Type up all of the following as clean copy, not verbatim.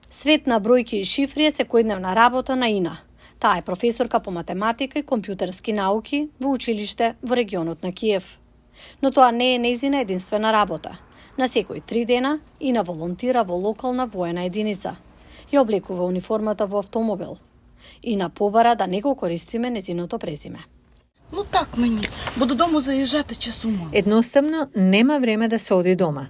Свет на бројки и шифри е секојдневна работа на Ина. Таа е професорка по математика и компјутерски науки во училиште во регионот на Киев. Но тоа не е нејзина единствена работа. На секој 3 дена Ина волонтира во локална воена единица. Ја облекува униформата во автомобил. Ина побара да не го користиме незиното презиме. Ну так мені, бо додому заїжджати часу мало. Едноставно нема време да се оди дома.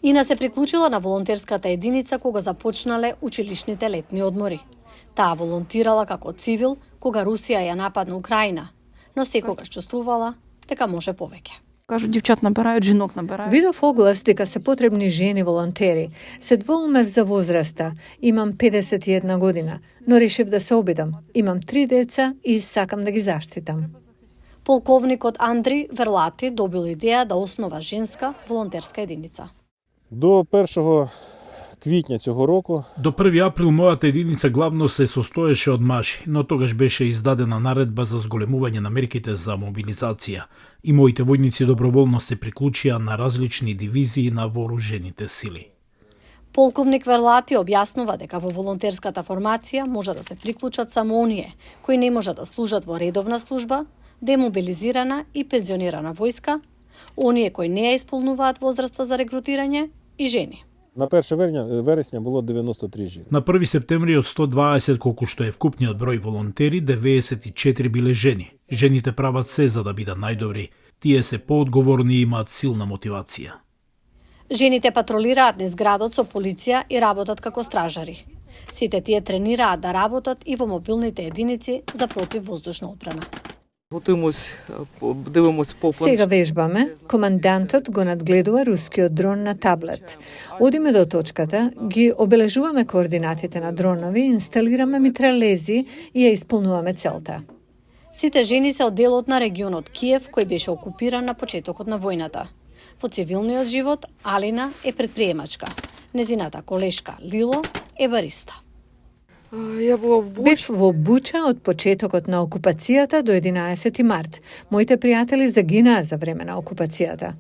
Ина се приклучила на волонтерската единица кога започнале училишните летни одмори. Таа волонтирала како цивил кога Русија ја нападна Украина, но секогаш чувствувала дека може повеќе. Кажуть, дівчат набирають, жінок набирають. Видов оглас дека се потребни жени волонтери. Се двоумев за возраста. Имам 51 година, но решив да се обидам. Имам 3 деца и сакам да ги заштитам. Полковникот Андри Верлати добил идеја да основа женска волонтерска единица. До 1 квітня цього року До 1 април мојата единица главно се состоеше од мажи, но тогаш беше издадена наредба за зголемување на мерките за мобилизација и моите војници доброволно се приклучија на различни дивизии на вооружените сили. Полковник Верлати објаснува дека во волонтерската формација може да се приклучат само оние кои не можат да служат во редовна служба, демобилизирана и пензионирана војска, оние кои не ја исполнуваат возраста за регрутирање и жени. на 1 вересня було 93 жени. На 1 септември од 120 колку што е вкупниот број волонтери, 94 биле жени. Жените прават се за да бидат најдобри. Тие се поодговорни и имаат силна мотивација. Жените патролираат низ градот со полиција и работат како стражари. Сите тие тренираат да работат и во мобилните единици за противвоздушна одбрана. Готуємось, дивимось по Сега вежбаме, командантот го надгледува рускиот дрон на таблет. Одиме до точката, ги обележуваме координатите на дронови, инсталираме митралези и ја исполнуваме целта. Сите жени се од делот на регионот Киев, кој беше окупиран на почетокот на војната. Во цивилниот живот Алина е предприемачка. Незината колешка Лило е бариста. Я була в Бев во Буча од почетокот на окупацијата до 11 март. Моите пријатели загинаа за време на окупацијата.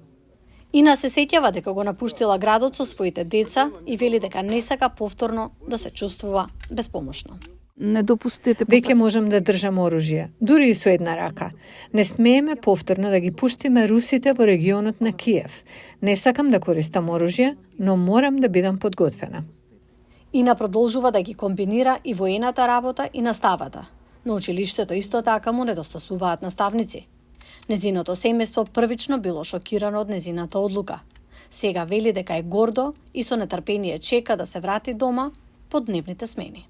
Ина се сеќава дека го напуштила градот со своите деца и вели дека не сака повторно да се чувствува безпомошно. Не допустити. Веќе можам да држам оружје, дури и со една рака. Не смееме повторно да ги пуштиме русите во регионот на Киев. Не сакам да користам оружје, но морам да бидам подготвена. Ина продолжува да ги комбинира и воената работа и наставата. На училиштето исто така му недостасуваат наставници. Незиното семејство првично било шокирано од незината одлука. Сега вели дека е гордо и со нетрпение чека да се врати дома по дневните смени.